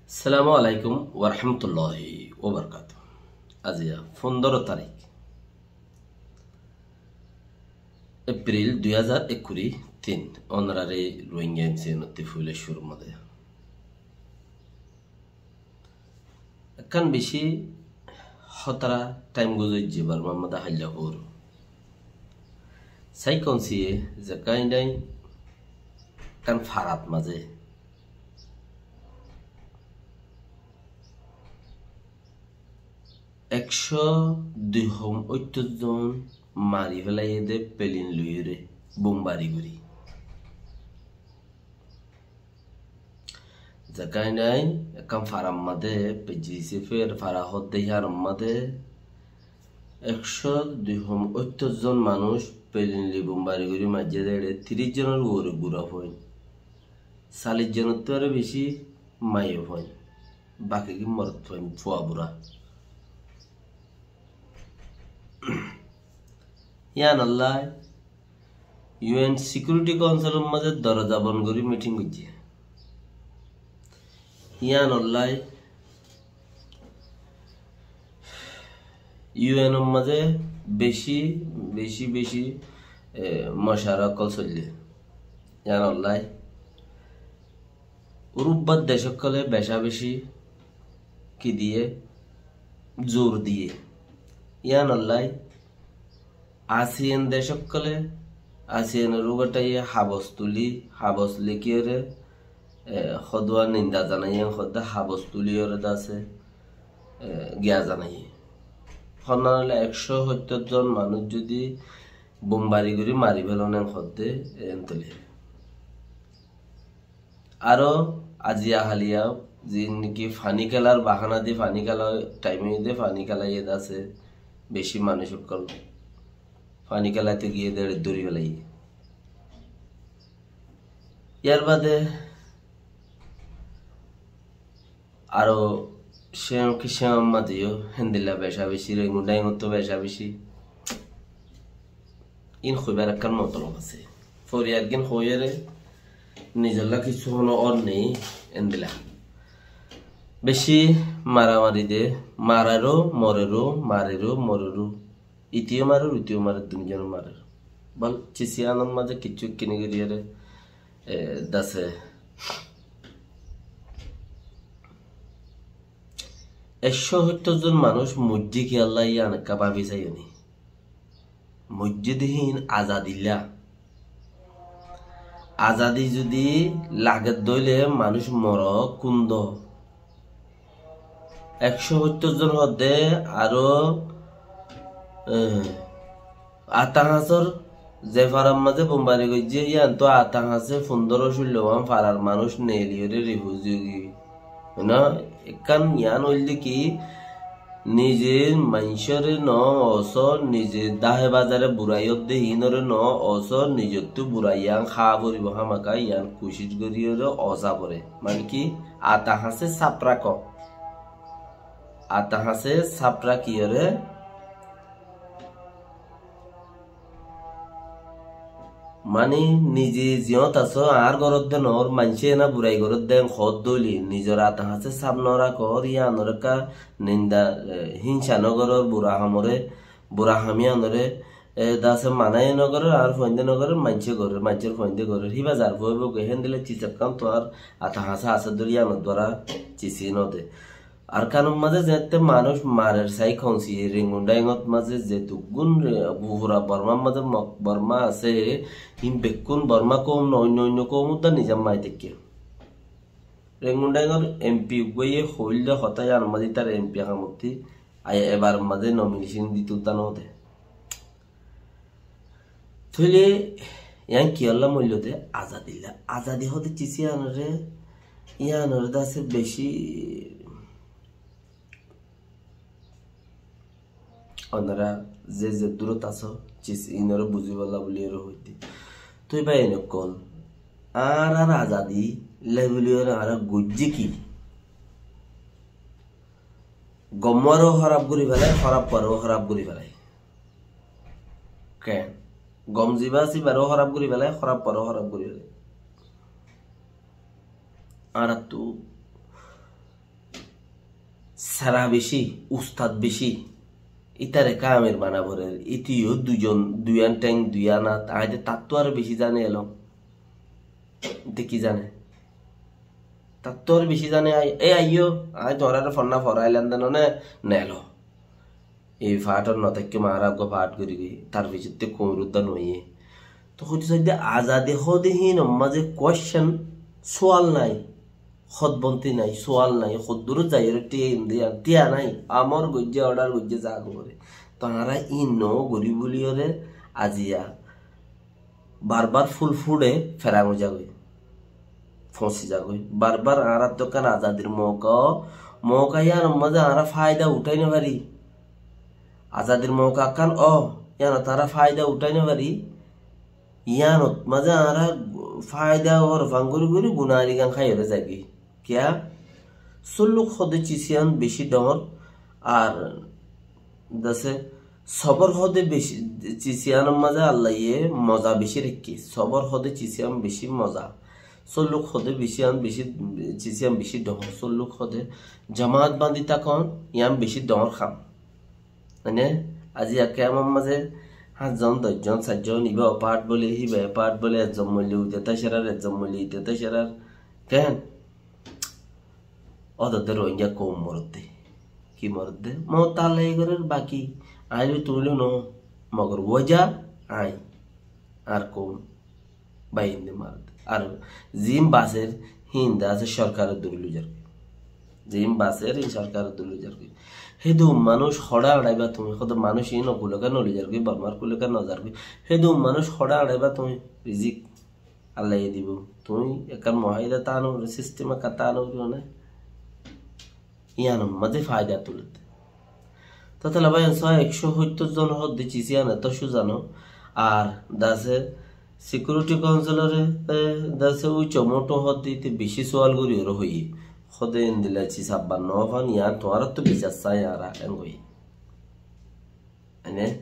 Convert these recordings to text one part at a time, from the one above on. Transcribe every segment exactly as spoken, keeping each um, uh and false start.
Assalamu alaikum warahmatulláhi wabarakátuhu. Aijja fundóro tarík, Epril dui házar ekkuri tin, ónorare Rohingya M C N ottú foila cúrur mazé ekkán bicí hótara thaim guzoriyé Bormar mazé háilla fore. Sai kounsiyé ze kainai ekkán farat mazé ekcó dui hom óttor zon mari félaiyé dé pelin loiyóre, bombari gorí. Ze kainai ekkán farar mazé, P G C F or fara hoó dé, yíanor mazé ekcó dui hom óttor zon manúic pelin loi bombari gorí maijjé dé, ere tiríc zonor uore gura fuain. Callic zonottú aró bicí maiyafuain, bakigín morotfuain, fua bura. Yíanolla U N Security Council or mazé doroza bon gorí meeting goijjé. Yíanolla U N or mazé bicí, bicí, bicí, e, mocara ókkol soillé. Yíanolla Urubar dec ókkolé beca beci ki diyé, zur diyé. Yíanolla ASEAN dec ókkolé, ASEAN or uggwátaye habos tulí, habos lekíyore, e, hoddúa ninda zanaiyé, hoddúa habos tulíyore dase, e, giya zanaiyé. Honnán óile ekcó óttor zon manúic zodi bombari gorí mari félon en hoddé, e, en tulí. Aró aijja háliya, ziín niki faní kélar bahana di, faní kélar thaim óiye dé, faní kélaiyé dé asé, bicí manúic ókkol faní kélaito giyé dé ere dóri félaiyé. Yar bade aró Cem ki Cem mazé yó héndilla beca beci, Rengun Daingottú beca beci. Iín hoibar ekkán motolob asé. Foriyargín hoiyóre nizolla kissú hono or nei, héndilla. Beci maramari de, mareró, moreró, mareró, moreró. Itiyó marer, utiyó marer, duní zone marer. Bal, cis iánor mazé kissú ekkíni goríyore, e, dase. Ekcó óttor zon manúic moijjé kiyólla, ián ekká bábi saiyó ni. Moijjé dé híin azadilla. Azadi zodi lage dóile manúic moró kúndo. Ekcó óttor zon hoddé aró, e, Ata Hañsor ze farar mazé bombari goijjé, yíantu Ata Hañse fundóro cúllo wán farar manúic neeliyóre rifuzi óigiyói. Mane, ekkán yián óilde ki, nize maincóre no osó, nize dáhe bazare burai ódde híinore no osó, nizottú burai yián há foribó hámaka, yián kucíc goríyore osá foré. Mane ki, Ata Hañse sáp rakó. Ata Hañse sáp rakíyore, mani, nize ziyót asó, añár goródde noór, maincé ena burai goródde en hoódde óile, nizor Ata Hañse sáp norakór, yíanor ekká ninda, e, hínsa nogorór, bura hamore, bura ham yíanore, e, dase manai nogorór, añár fuainde nogorór, maincé gorér, maincór fuainde gorér. Híba zar fua óibo goi, héndilla cis ekkán tuáñr Ata Hañse asé dóri yíanor duara cis híin óde. Arkanor mazé zeéñtte manúic marer sai kounsiyé, Rengun Daingot mazé zetukkún, e, fura Bormar mazé Mok-, Borma asé, hín bekkún Borma koum no, oinno oinno koum uddá nizam mai táikke. Rengun Daingor M P uggúaye hoóilde hotá, yíanor mazé ítar M P hamottí, ai, ebar mazé nomination dito uddá no de. Tóile yián kiyólla moillo de? Azadilla. Azadi hoóde cis yíanore, yíanore dase beci, onora ze ze durot asó, cis inore buzibálla buliyore hoóidde. Toi bái ókkol, añárar azadi lai buliyore añára goijjí ki? Gom uwareo hóraf gorí félai, hóraf uwareo hóraf gorí félai. Ken? Gom zibá asé íbareo hóraf gorí félai, hóraf uwareo hóraf gorí félai. Añárattú sara beci, ustad beci. Ítare kamil bana forer. Íte yó duizon, duiyan théng, duiyan át. Añí de tattú aró beci zane elóm. Íte ki zane? Tattú aró beci zane. Ai, e aiyó, añí tuáñrare fonná forailám de none, nelo. Ei fathor notaikkum añára uggwá fath gorígi, tar fiçottú koumor uddán óiye. Toi hoito saidde azadi hoóde híinor mazé question, sual nái, hódbonti nái, sual nái, hoddúr zaiyóre thiya indi ar thiya nái, amor goijjé, order goijjé, za goijjé. Toi añára híin no gorí buliyóre aziya barbar ful fuçe ferang ói zagói, foñsi zagói. Barbar añárattú ekkán azadir mouka ó, mouka yíanor mazé añára faida uthái no fari. Azadir mouka ekkán ó, yíanot añára faida uthái no fari. Yíanot mazé añára faida orfan gorí gorí gunari gan háiyore zaigói. Kiyá? Sulluk hoóde ciz yían beci dhoóñr, ar dase sobor hoóde beci, ciz yíanor mazé Allaye moza beci raikké. Sobor hoóde ciz yían beci moza. Sulluk hoóde beci yían beci, ciz yían beci dhoóñr. Sulluk hoóde jamaat bañdí tákon, yían beci dhoóñr ham. Mane, aziya kemor mazé háñtzon, doccon, sairzon, ibá o part bóle, híba e part bóle, ezzon moille uite tácerar, ezzon moille uite tácerar. Ken? Ódodde Rohingya koum morodde. Ki morodde? Moot Allaye gorer baki. Añí loi tuñí loi no. Mogor woja añí. Ar koum. Bái indi morodde. Ar zin baser, hín de asé sorkaror duri loi zargói. Zin baser, hín sorkaror duri loi zargói. Hédun manúic hoçé añçaiba tuñí, hoto manúic hín o kuloka no loi zargói, Bormar kuloka no zargói. Hédun manúic hoçé añçaiba tuñí, rizik Allaye dibo. Tuñí ekkán muahida tano, sistem ekkán tano, mane. Yíanor mazé faida tulede. Totala bái, ensó ekcó hóittor zon hoódde ciz yían eto cúza no. Ar dase Security Councilore, e, dase ucco moto hoódde íte beci sual gorí ore hoiye. Hoóde endilla ciz abbar no fan, yían tuáñrattú bisar sai añára, en hoiye. Ene,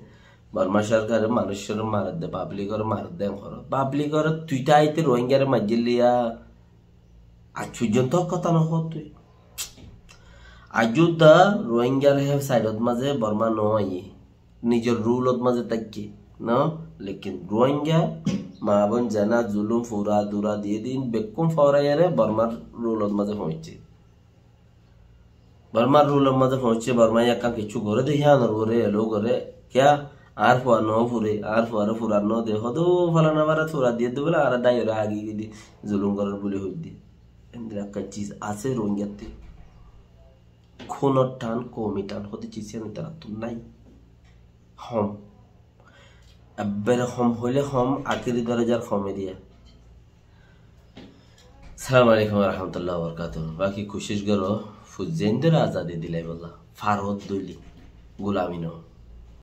Borma sorkare manúicoré maredde, publicore maredde, en hoór. Publicore tui táite Rohingyare maijjé liya, aij foijjonto hotá no hoór tui. Aijjó da Rohingyar hé saidot mazé Borma no aiyé. Nizor rulot mazé táikke, no? Lekin Rohingya, maa boin zena zulum fura dura diye din bekkún foraiyore Bormar rulot mazé foóñicce. Bormar rulor mazé foóñicce, Bormaye ekkán kessú goré de, híanor uore allow goré. Kiyá? Añár fua no fure, añár fuare furar no de, hodo falana farat fura diye de bóle, añára daiyore agi gidi zulum gorer buli hoidde. Endilla ekkán ciz asé Rohingyattú. Kúnor than, koumi than, hoóde ciz yían itarattú nái. Hom. Ebbere hom hoile hom, akéri dorajar hom eriya. Assalamu alaikum wa rahmatullahi wa barakatuhu. Baki kucíc goró, fuain zendóre azadi dilaibolla. Farot dóile, gulami no.